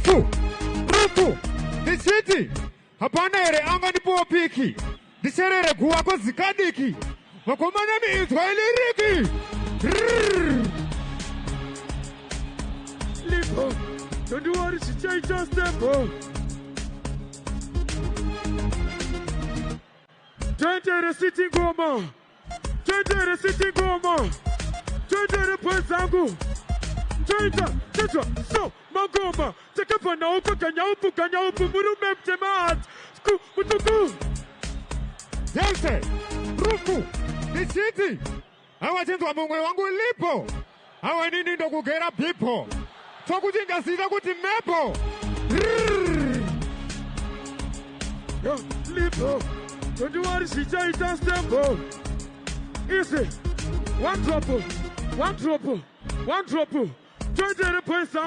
Rufu, rufu, ndichiti hapana here angandipiwo piki ndicherere guva kozikadiki vakomana miinzwa iliriki. Lipo, don't worry, zvichaita stable. Toentere city ngoma, toentere city ngoma, toentere boys dzangu, toita toitwa so mangoma takabva nawo kwaganyaupu ganyaupu murume mutema ku mutuku. Jese, rufu, ndichiti awachinzwa mumwe wangu lipo awa nini ndokugera bhipo tokuchinja zita kuti mepo. Yo, lipo, don't worry, zvichaita stable. Easy, one drop, one drop, one drop, toentere boys dzangu.